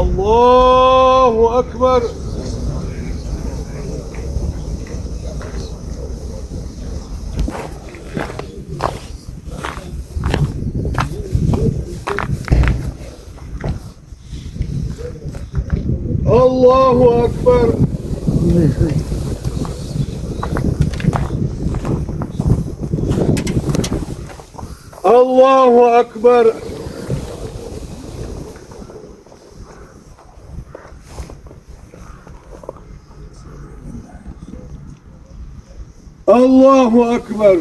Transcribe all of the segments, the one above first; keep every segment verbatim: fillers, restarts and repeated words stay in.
الله أكبر. الله أكبر. الله أكبر. الله أكبر.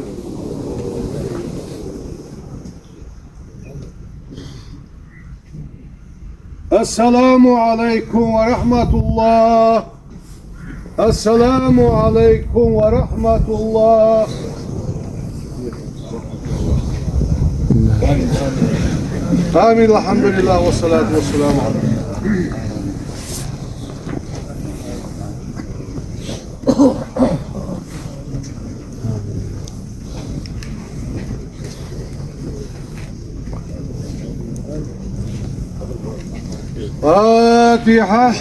السلام عليكم ورحمة الله. السلام عليكم ورحمة الله. آمين. الحمد لله والصلاة والسلام على فاتحة.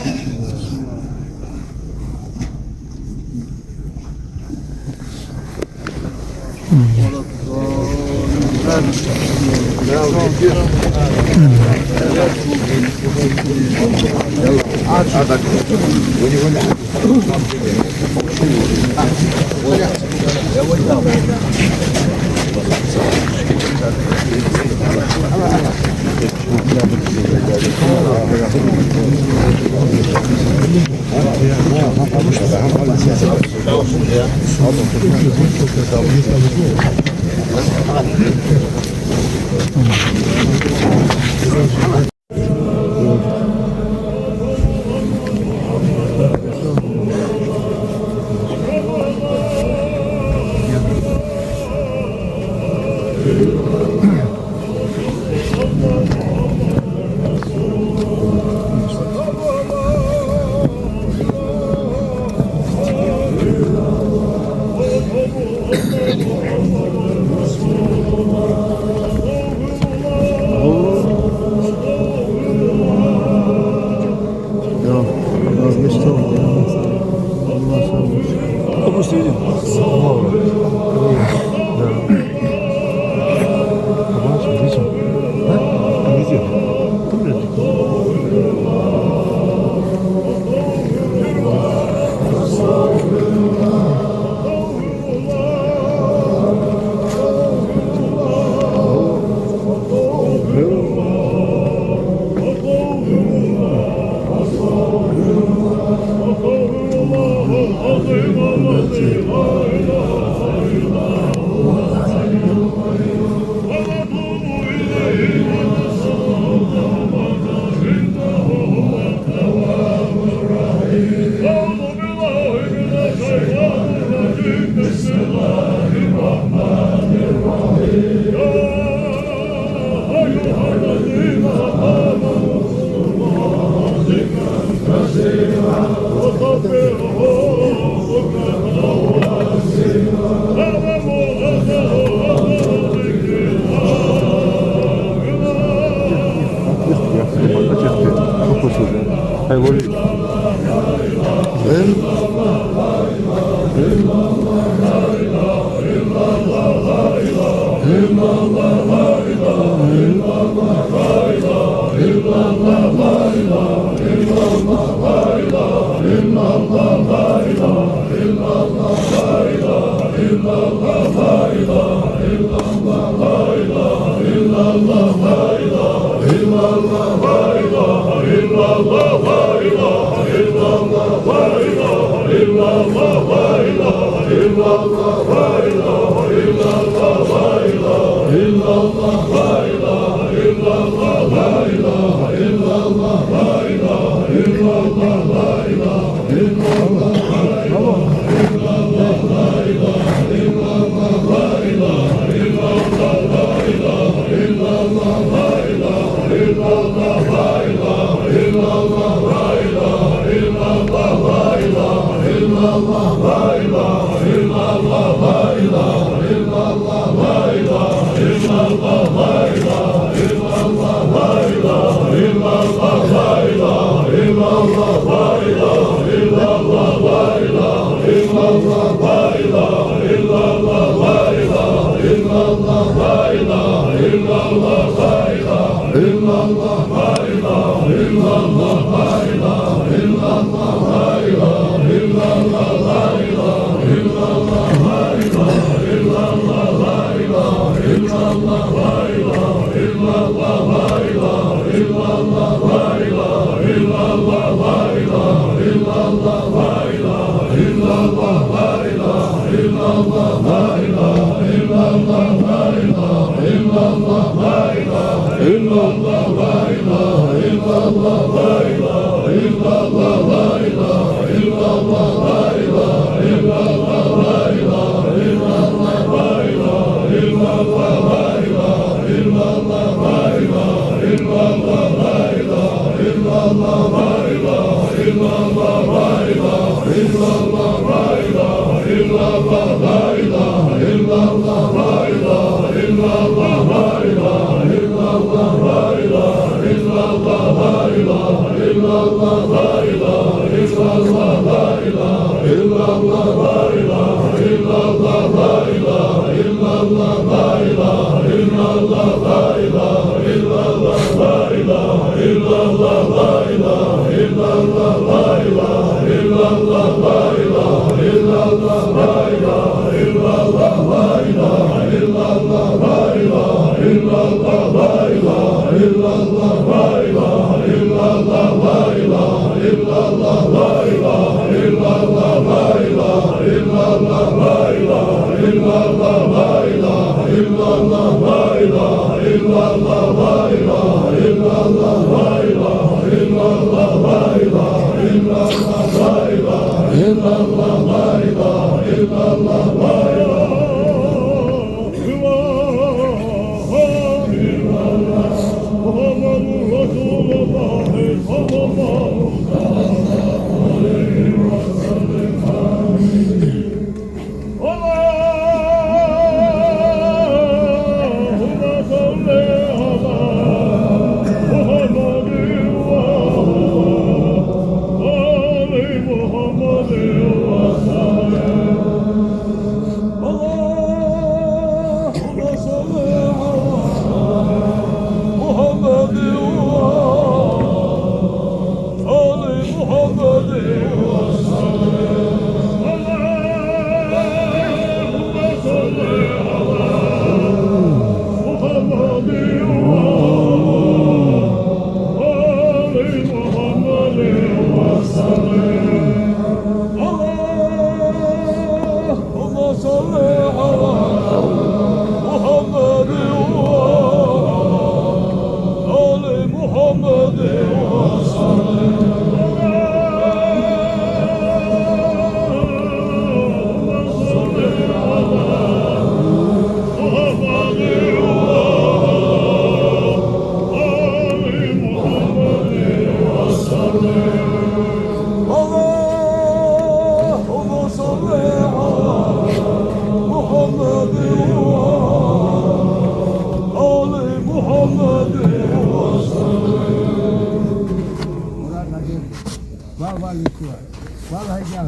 Валлахьи,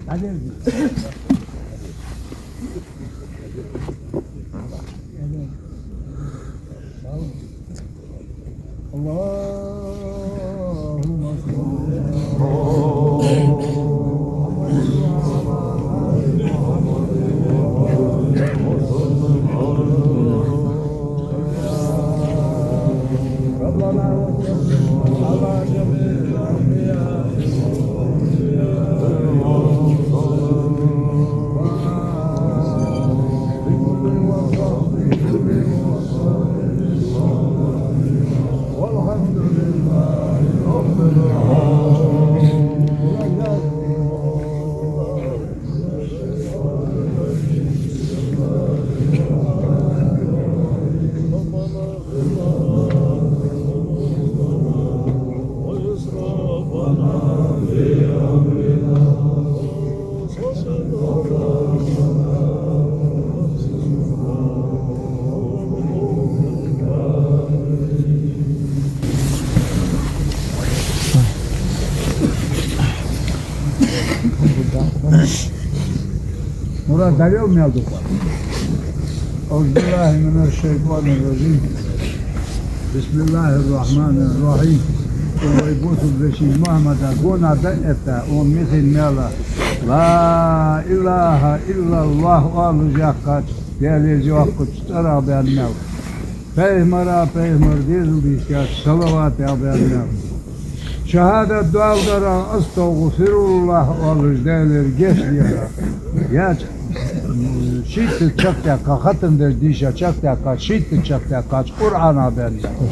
дӀадерза. اللهم صل على محمد وعلى آل محمد. ربنا وصل على جميع الأنبياء والمرسلين. والحمد لله رب العالمين. Мурад, дӀавел мел дукха. أعوذ بالله من الشيطان الرجيم. بسم الله الرحمن الرحيم. Вай бусалба вешийна Мухьаммада гонахьа дӀаэтта, цун мехка мел لا إله إلا الله оалаш яьккхача, Даьла еза йоаккхача цӀерагӀа баьнна мел. Пайхамара, пайхамара дезал дийшача салаватах баьнна мел. ШахӀадат доаладарах أستغفر الله оалаш, Даьлагара гешт дехарах. Яьча, шийтта чакхдаьккха, хатам деш дийша чакхдаьккха, шийтта чакхдаьккхача КъурӀанах баьнна мел.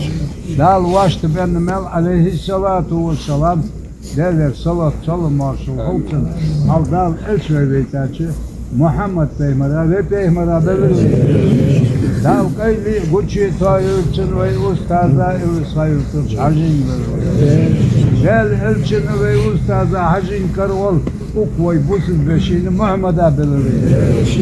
Дала вешта баьнна мел, عليه الصلاة والسلام, Даьлагара салот, салам-моаршал хилда цунна, хьал Дала элча вай вайтача Мухьаммад пайхамара, вай пайхамара белар вай. Дала къайле а, гуча а тоаялда цунна, вай устаза а, Илисха-Юртарча Хьажийна белар вай. Даьла элчанна, вай устаза Хьажийна каравала укх вай бусалба вешийна Мухьаммада белар вай.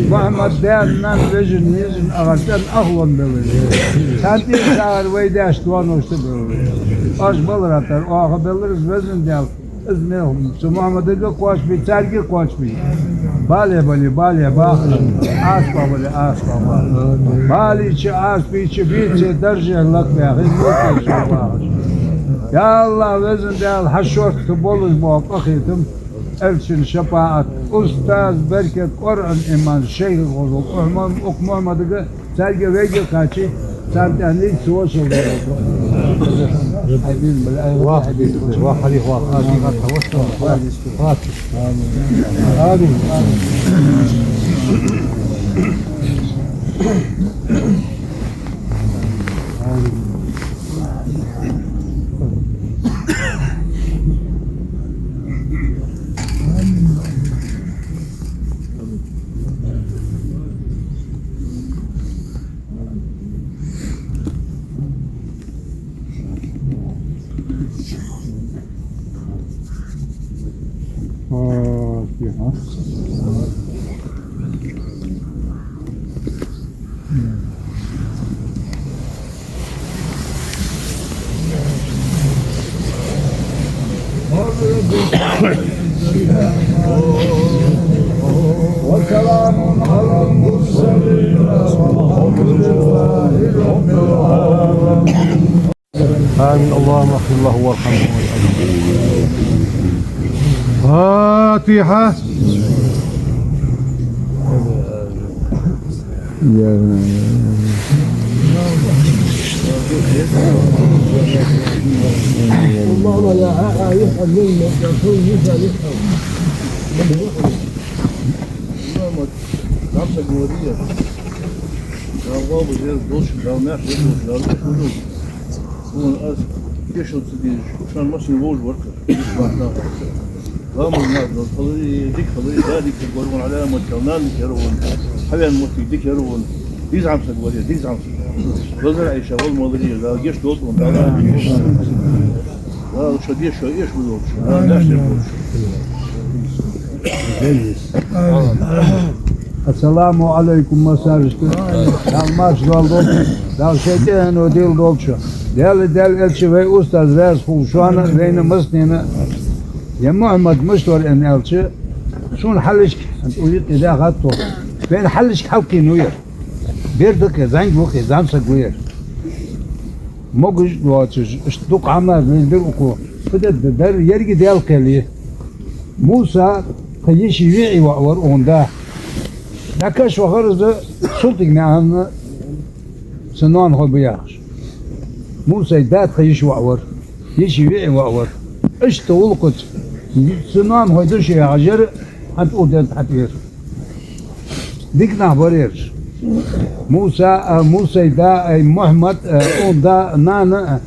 Мухьаммад даьна, наьна, вежарна, йижарна, агӀарна, цӀен ахлон белар вай. Царна тӀера цар вай даьша доанош белар вай. Оаш баларах тара оаха белар из, Везан Даьла. Из мел цу Мухьаммадага кхоачашбе, царга кхоачашбе. Бале бале, бале бахаш, Ӏазапах бале, Ӏазапах бахаш. Балийча, Ӏазапийча, бийце дарже лакхбаьхе, бийце бахаш. Я АллахӀ, Везан Даьла, хьа шортта болаш бола къахетам, элчан шапаӀат, устаза беркат, КъурӀан, иман, шайх гӀозал, укх Мухьаммадага, царга, вайга кхаче, царна тӀа нийса вошал дара. Ваха хьалих ваха, амин. Амин. فاتحة. وسلام على المرسلين والحمد لله رب العالمين. آمين. اللهم اغفر له وارحمه وعافه. فاتحة. اللهم لا يفعل منا يكون مثل يفعل. Нам согласия. Дала баба зер долча, Дала маьрша долча, Дала беш вуду. Вон аз кешал ца дезаш, шоана массане вовзаш вар-кх. Ламаз нах дол хала, дика хала, да дика гор вон, Ӏаламат кал, нана дика яр вон, хьавен моттиг дика яр вон. Диза хӀама саг варе, диза хӀама саг. Лазар Ӏайша вал маларе, Дала гешт долда вон, Дала. Дала шо деш, шо эш ву долча, Дала деш деш долча. Ассаламу Ӏалайкум, массанена. Дала марша дола долда, Дала шоай тӀехьено дилла долда шо. Даьла, Даьла элча, вай устаз раьза хилва шоана, вайна массанена. Я Мухьаммад, мишта вар аьнна аьлча, сона хьалхашка, хӀанз укх юкъе даьхад тхо, вайна хьалхашка хьалкхийнав ер. Бер да-кх, зӀамига ва-кх, зӀамсаг ва ер. Могаш доацаш, иштта дукха хӀама лелабир укхо. Фу дергда, дар еррига Даьла кхел я. Муса тха йиший виӀий воӀ вар укхун да. ДӀакхаьча вахар из, Султыгнаькъан са ноанахой ба яхаш. Мусай да тха йиший воӀ вар, йиший виӀий воӀ вар. Иштта гӀулакхаца са ноанахой да шо яхаш яр, хӀанз укх денз хьатӀавера. Дика нах бар ераш. Муса а, Мусай да а, Мухьаммад а, укхун да а, нана а.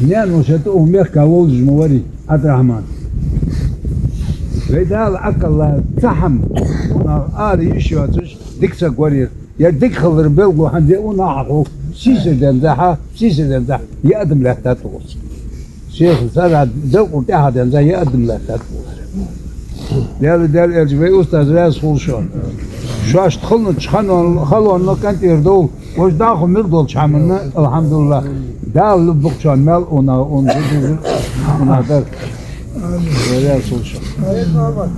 Наьна воша тӀа укх мехка вовзаш ма варий, Ӏабдрахьман. Вай Дала Ӏакъалла цхьа хӀама, укхунах ара йиш йоацаш, дика саг вар ер. Ер дика хилара белгало хӀанз а укхунах хьахов, сийсара денз хьа, сийсара денз хьа, ер адам лаьттад укхаза. Шех сара делкъа тӀехьа денз ер адам лаьттад укхаза. Даьла, Даьла элча, вай устаз раьза хилва шоана. Шоашта хиннача халонна, халонна къинтӀера довла. Вож дӀахо мел долча хӀаманна, алхьамдулиллахӀ, Дала лургба-кх шоана маьл, укхунах, укхун зуд, укхунах дар. Вай раьза хилва шоана.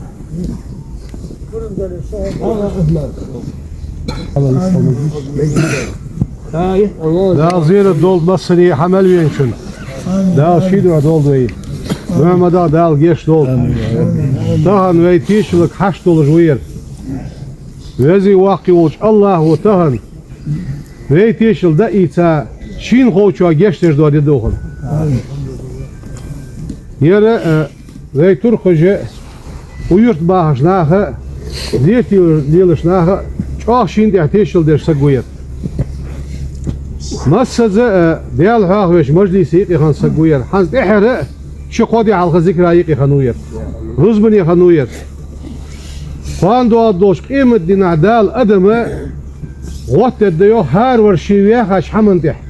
Дала зерат долда массане а хьа мел веначунна. Дала ший духьа долда вай. Мухьаммадах Дала гешт долда. Тахан вай тешалга хьашт долаш ва ер. Веза-Воккха волча АллахӀа тахан вай тешал дӀаийца, шийна ховчоа гешт деш дола ди да укхун. Ер, э, вай туркхаша, укх юрта бахача наха, зерат лелача наха чӀоагӀа шийна тӀехьа тешал деш саг ва ер. Массаза, э, Даьла хьоахавеш мажлисе юкъе хинна саг ва ер. ХӀанз тӀехьара а ши кхо ди хьалха зикара юкъе хиннав ер. Рузбане хиннав ер. Кхоана доагӀаргдолча къематдийнахьа Дала адама гӀоттадергда йоах хӀаравар ше ваьхача хӀаман тӀехьа.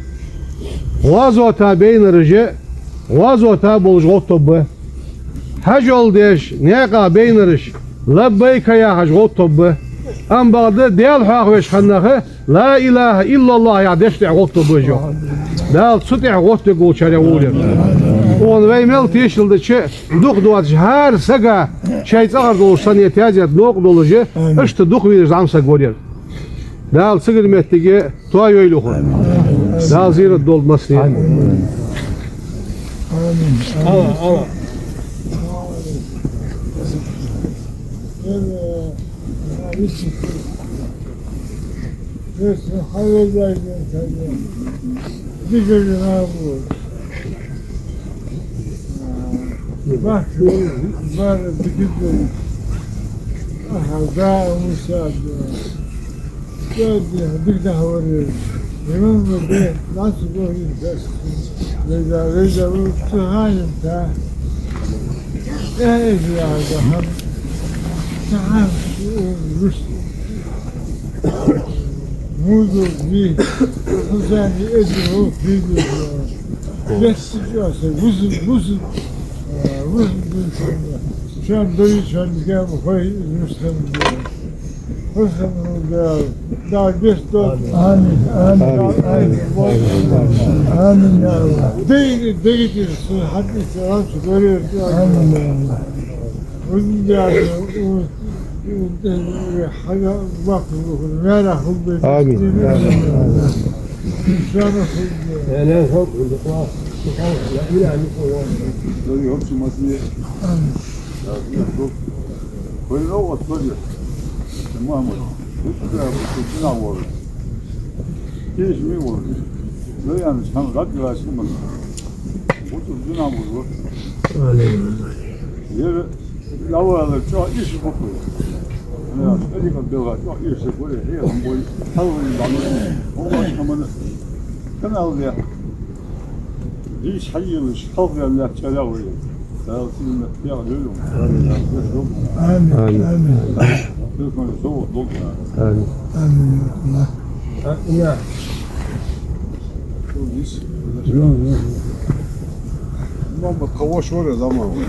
ГӀазота байнараш гӀазота болаш гӀоттаргба. Хьажол деш наькъа байнараш лаббайка яхаш гӀоттаргба. Ам бакъда Даьла хьоахавеш хинна нах ла илахӀа иллаллахӀ яха дешта тӀехьа гӀоттаргба уж йоах. Дала цу тӀехьа гӀоттаергволчарех волва ер. Укхун вай мел тешал дича, дукха доацаш хӀара сага шоай цӀагӀара долаш санна таьзет новкъа долаш, иштта дукха везаш зӀамсаг вар ер. Дала цигара моттиг тоайойла укхун. Дала зерат долда массане а. Амин. Ала, ала. Бахьан бар дикидой. Аха, да, Муса, да. Да, да, дик да хавар. Имам бе, нас бо, да. Веза, веза, у цахаем, да. Э, э, я, да, хам. Цахаем, рус. Музу, ви. Хузани, эдино, видео. Веза, вузу, вузу. Э, вузу, вузу. Шоана довзийта, шоана гӀо, хой, рус хам. Хоза хам да, да, гешт долда. Амин, амин, амин, амин, я АллахӀ. Дайна, дайна, хьадис, рамс, горер, амин, я АллахӀ. Узун да, у, у, хьага, вакъ, вера, хуббе. Амин, амин, амин. Шана хуббе. Я не хуббе, да, класс. Амин. Вай новкъа тхо де, Мухьаммад, вай цу тӀа ву, цу дина волу. Кийча ми волу. Вай аьнна, цхьана гӀадвелла хӀама. Ву цу дина волу. Ер лавалар чӀоагӀа йиш бу-кх. Ана, тӀадикъа белгӀа чӀоагӀа йиш бу, хьехам бой, хьалван баман. Хьо ваш хӀамана. Канал де. Дийша хьайийлаш, халхаваьнна лаьтта чӀарагӀ вай. Дала сийлен меттиг лойла. Амин. Амин. Амин. Амин. Амин. Мухьаммад, хавош вара заман вай.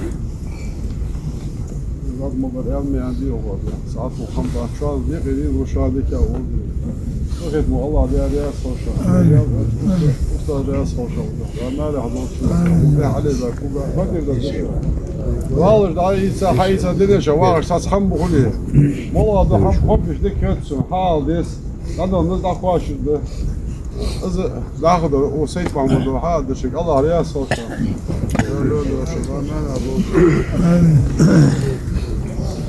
Зад ма бар, ял ме анди йогӀа. Саат хам бачвал, декъе дин вуша дика вогӀа. Хетам, АллахӀа даь раьза хилва шоана. Амин. Устаз раьза хилва шоана. Ва ма лехь долчу. Амин. Бехь Ӏалий бакъ, бакъ, бакъ деза. Валаш, дӀа, Ӏийса, хьаийца динеша, вагӀаш, цхьацца хӀама бу хулий. Мала да хӀама, хӀоппиш дика хет сона, хьал дес. ДӀадала наз дӀакхоачаш да. Из даха да, у Сайт-Махьмуда хьа а дашиг, АллахӀа раьза хилва шоана. Амин.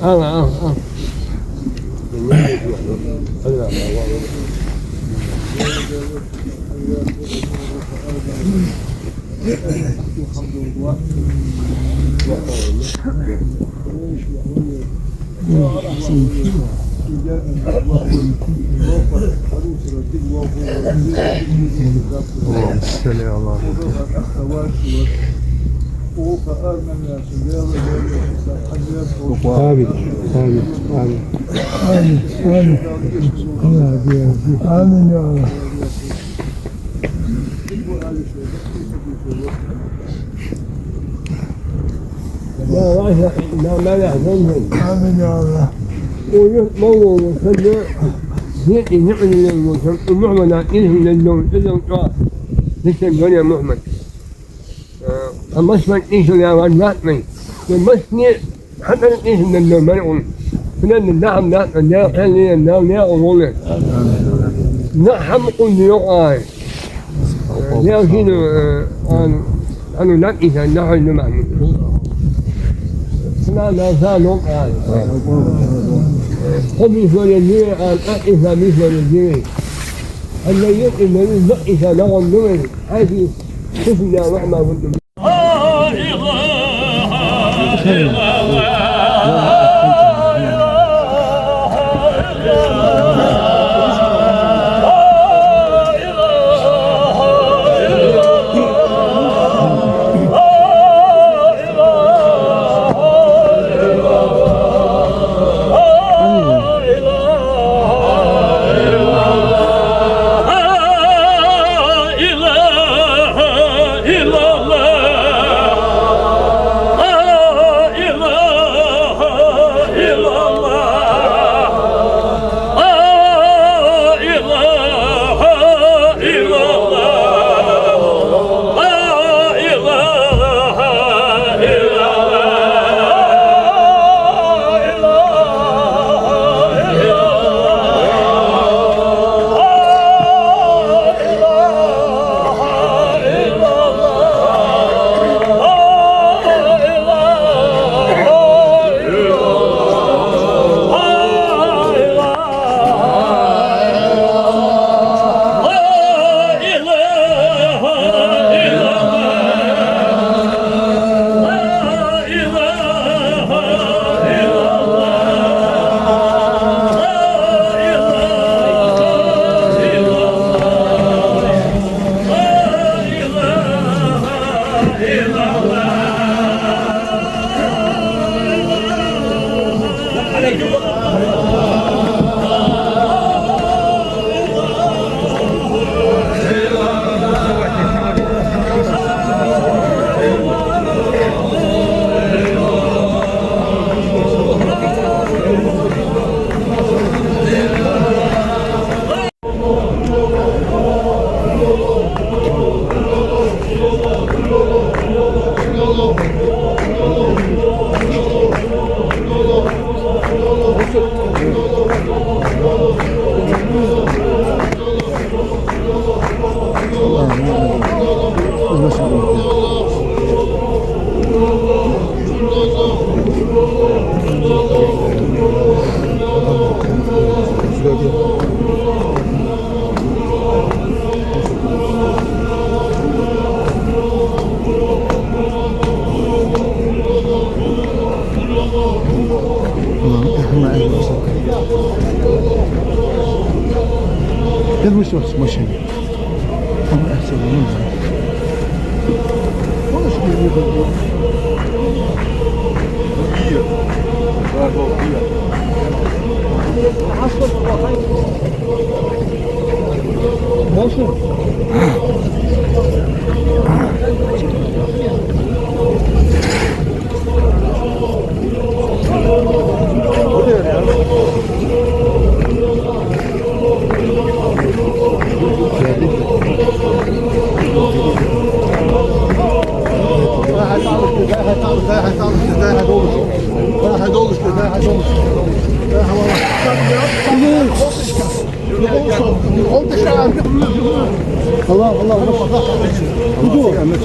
Ала, ала, ала. اللهم صل على محمد. آمين. آمين. آمين. آمين. آمين يا الله. لا، لا، لا، لا يحزنهم. آمين يا الله. ويحموا ويصلوا. يأتي نعم للمسلم. محمد إلهم للنوم. إذا قال. لسه الدنيا محمد. Э, а масман ишу я ван ватман. Масни хатар ишу нан до марун. Нан дахам да, да хали, да не улуле. Нахам ун йоай. Я хину, э, ан, ану нак иса нахай нумахмуд. Сна на за нок ай. Хоби форе диве, ан, а иса би форе диве. Алла йоки нави зак иса нагон нумай. Ай фи. Бисмилла ар-Рахьмани ар-Рахьим. لا إله إلا الله. لا إله إلا الله. لا إله إلا الله. لا إله إلا الله. لا إله إلا الله. Ты вышел с машины. الله، الله، الله.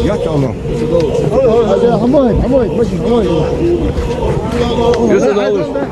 يا الله. حمايد، حمايد، ماشي، حمايد. يوسف، الله.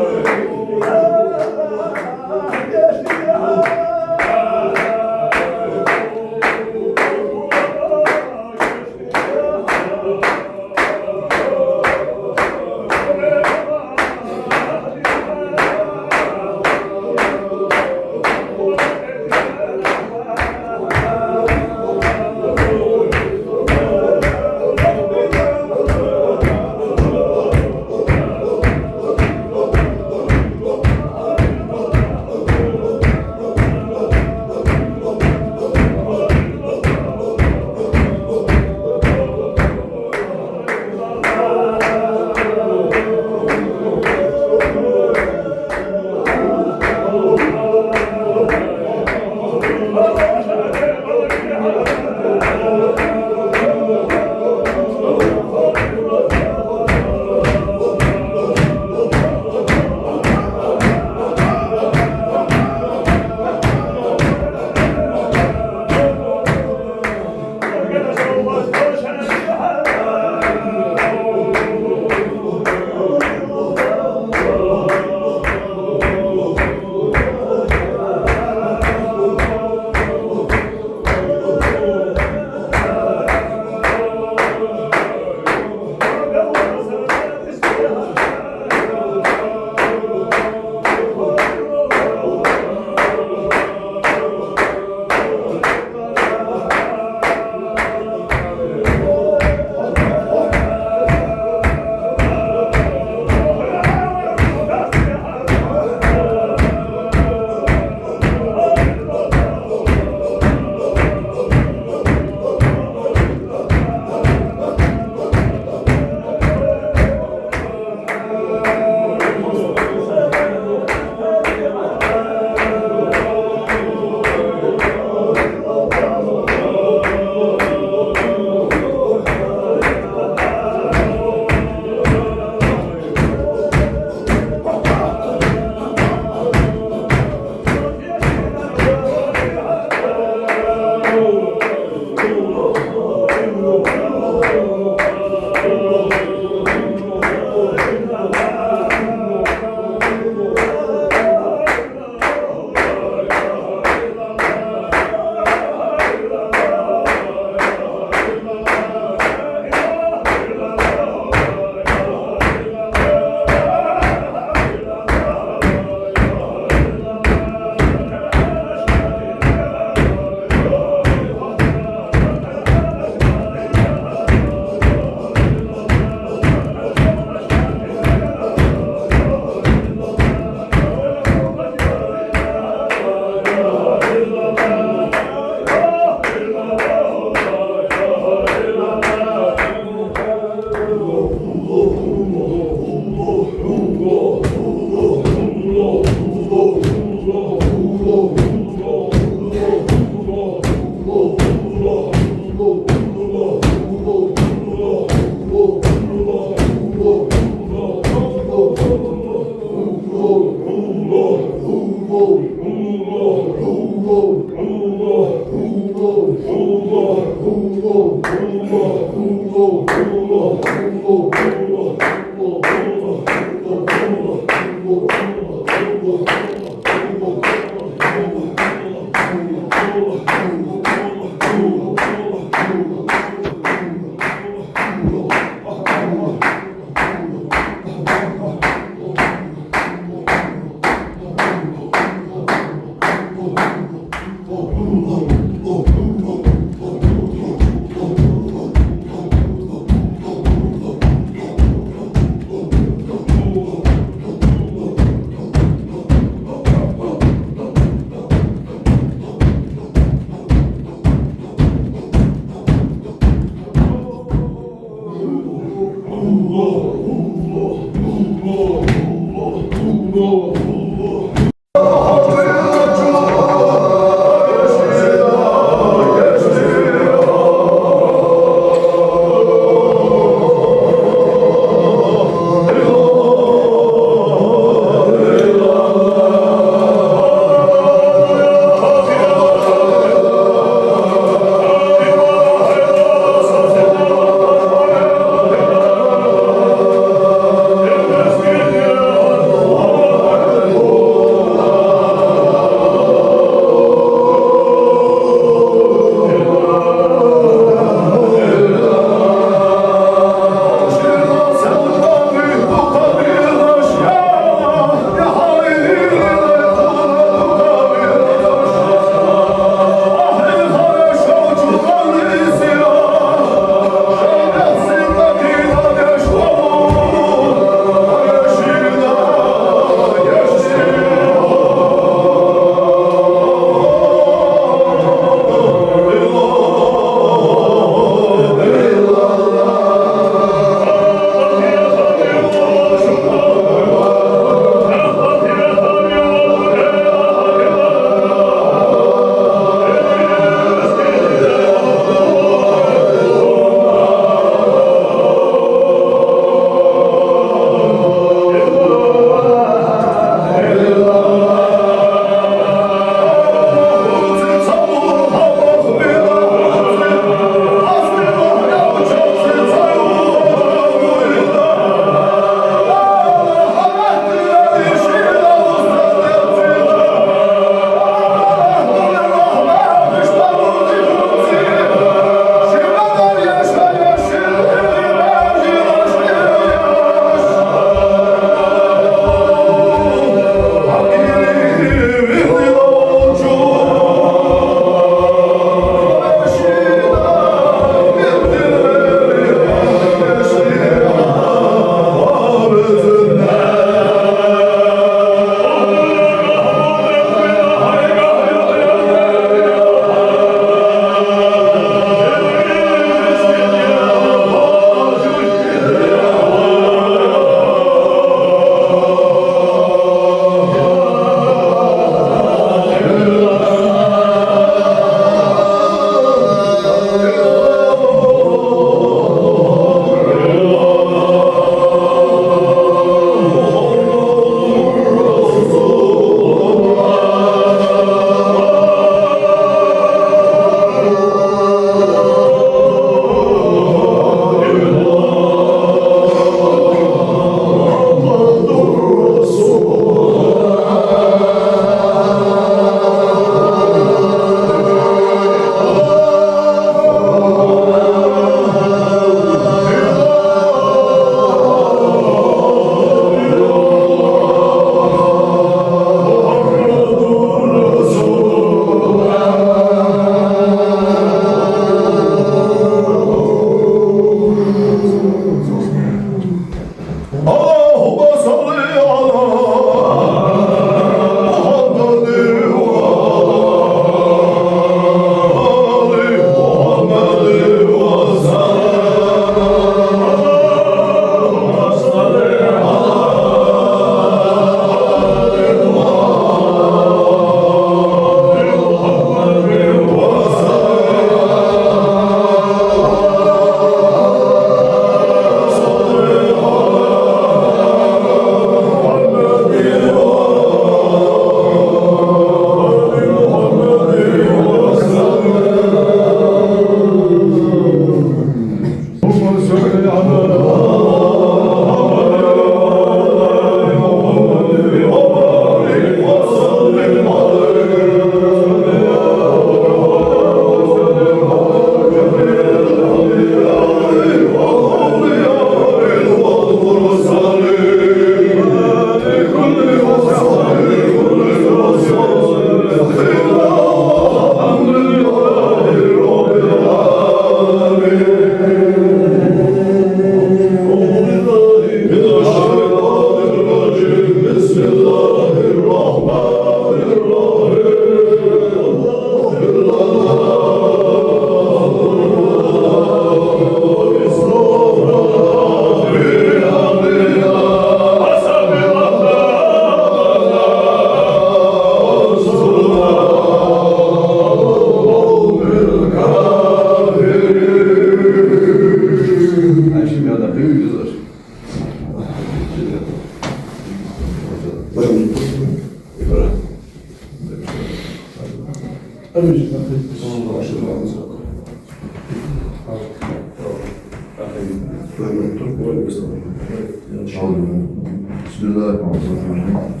بسم الله الرحمن الرحيم.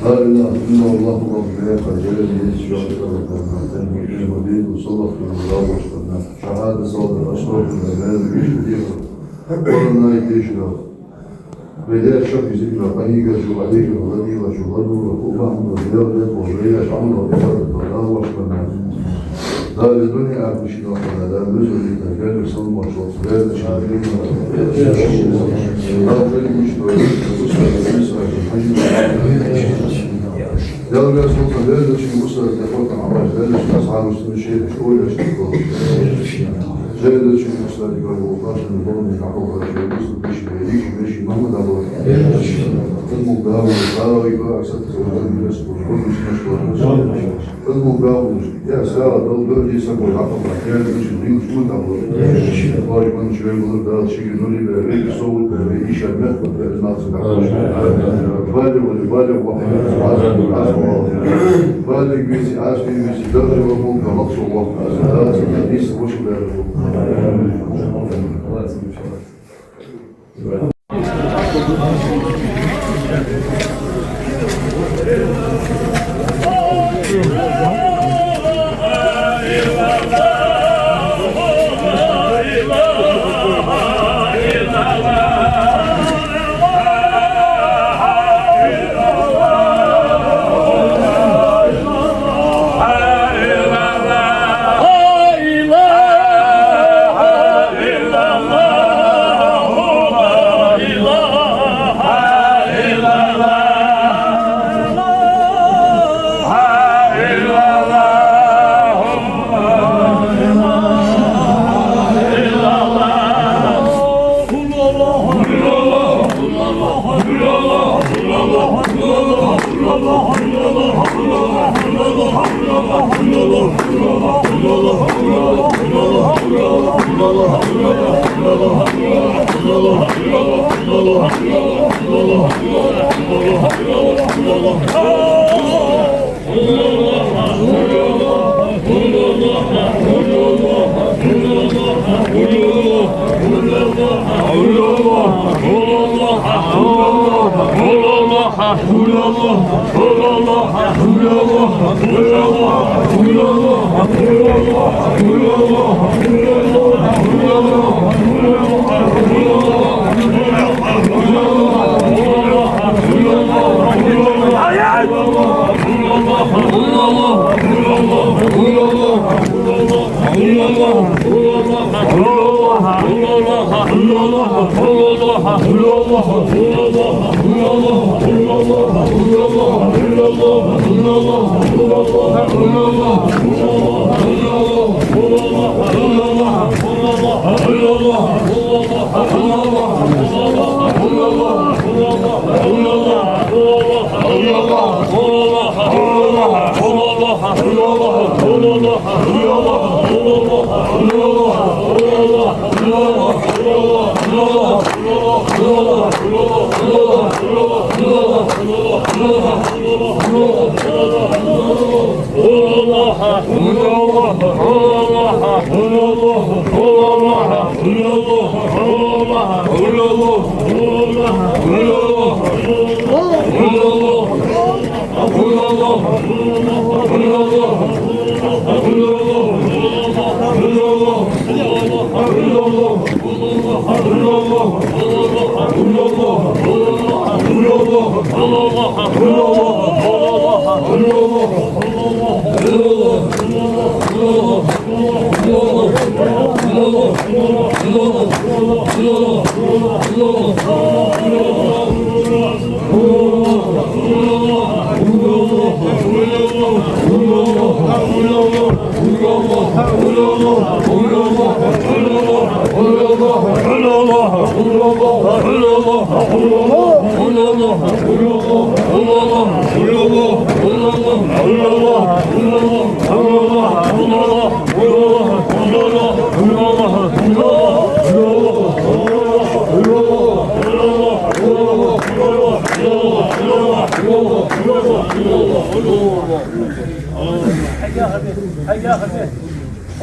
لا إله إلا الله، الله أكبر. شهادة صلاة أشرف الأعمال. Вай Даьла шоай ذكر, къахьегар чу, къахьегар чу, гӀадийгар чу, гӀадийгар чу, гӀадийгар чу, Даьла деза, вай Даьла Ӏамал, Даьла вошкана. Дала дунен, ахарат ший духьа, Дала веза веза, Даьла салам-моаршал, Даьла ший духьа. Дала шоай мишта, Даьла веза веза, Даьла ший устаз, Даьла ший асхьабаш, Даьла ший шоай шоай. Даьла ший устаз, Даьла ший шоай.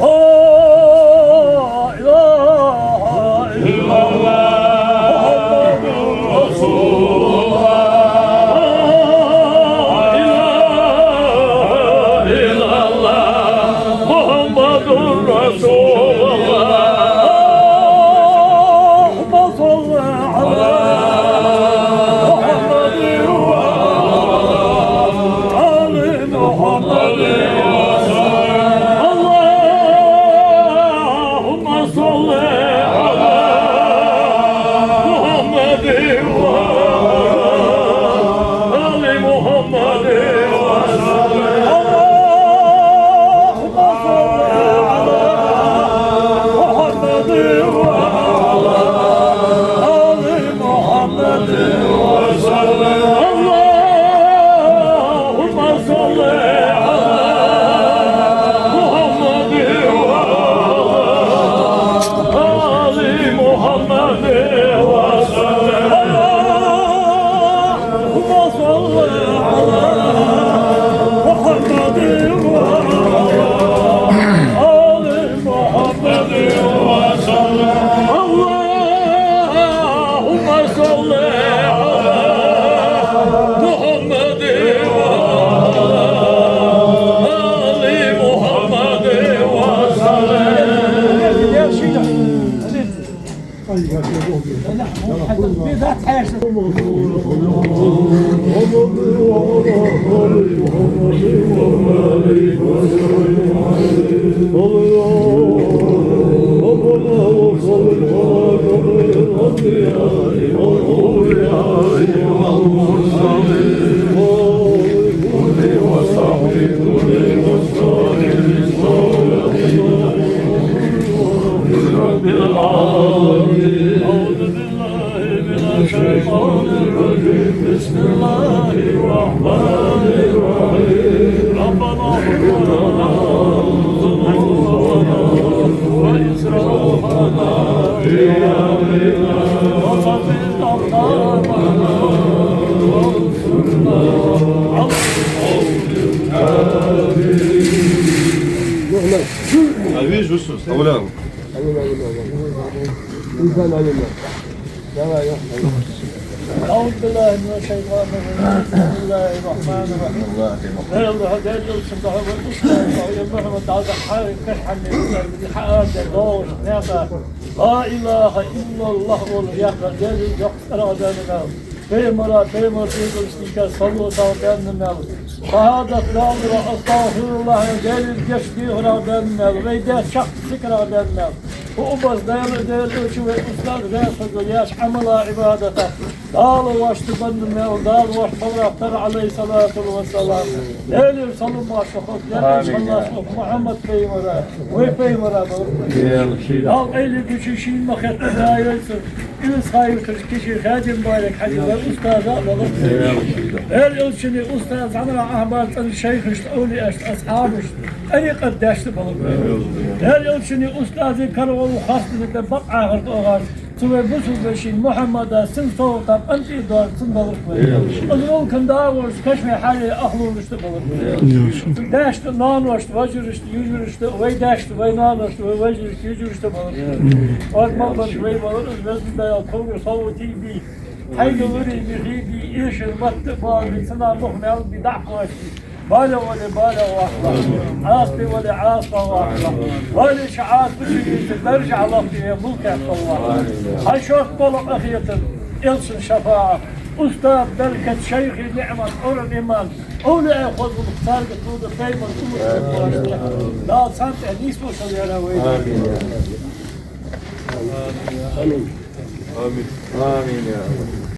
لا إله إلا الله محمد رسول الله. لا إله إلا الله محمد رسول الله. اللهم صل على محمد وعلى آل محمد وسلم. اللهم صل على محمد وعلى آل محمد وسلم. اللهم صل على محمد وعلى آل محمد وسلم. اللهم صل على محمد وعلى آل محمد وسلم. اللهم صل على محمد وعلى آل محمد وسلم. اللهم صل على محمد وعلى آل محمد وسلم. رب العالمين. أعوذ بالله من الشيطان الرجيم. بسم الله الرحمن الرحيم. ربنا ظلمنا أنفسنا وإسرافنا في أمرنا وثبت أقدامنا وانصرنا على القوم الكافرين. أعوذ بالله من الشيطان الرجيم. بسم الله الرحمن الرحيم. لا إله إلا الله محمد عبد الحق كشحن. لا إله إلا الله واليقظة. Пайхамара, пайхамара дегӀа стига салот ала баьнна мел, шахӀадат далара, астагӀфируллахӀ, Даьлера гешт дехара баьнна мел, вай даьча чакх сикара баьнна мел. Ху убас Даьла, Даьла элча вай устаз раьза хургйолаш Ӏамала, Ӏибадата Дала воашта баьнна мел, Дала воашта баларах тара, Ӏалайхиссалату вассалам. Даьлера салам-моаршал хилда Даьла элча, Мухьаммад пайхамара, вай пайхамара баларах. Дала къайле гуча шийна ма хетта даьлца. Илсхан-Юртарча Киши Хадим Барек-Хьажа вай устаза а баларах. Даьла элчан устаз, зӀамара ахӀбар цӀена шайхашта, овлияашта, асхьабашта, тӀарикъатдешта баларах. Даьла элчан устаза карагӀолла харцдерг бакъахьара тӀа оагӀаш, цу вай бусалба вешийна Мухьаммада, цун совгӀата къинтӀера доаржа цунна баларах. Из мулкан да а волаш, кашамехьара ахлулаш баларах. Даьшта, ноаношта, вежарашта, йижарашта, вай даьшта, вай ноаношта, вай вежарашта, йижарашта баларах. Оаш мел бараш вай баларах, Веза Даьла, тхогара салоте бе, хьайга луре мехе бе, эшар матта а боалабе, цунах мух мел бе, дӀа а кхоаче. БалигӀ вале балигӀ вахалахь, Ӏаьсий вале Ӏаьсий вахалахь. Вале ше Ӏаьсий ше вийца даржа Ӏалахь, вай мулках кхаллахь. Хьай шортта бола къахетам, элчан шафаӀат, устаза беркат, шайха ниӀмат, Къуръан, иман, овлияй хозал царга тӀа да, пайхамара уммат тӀа да. Дала царна тӀа нийсволаш яра вай. Амин. Амин. Амин, я АллахӀ.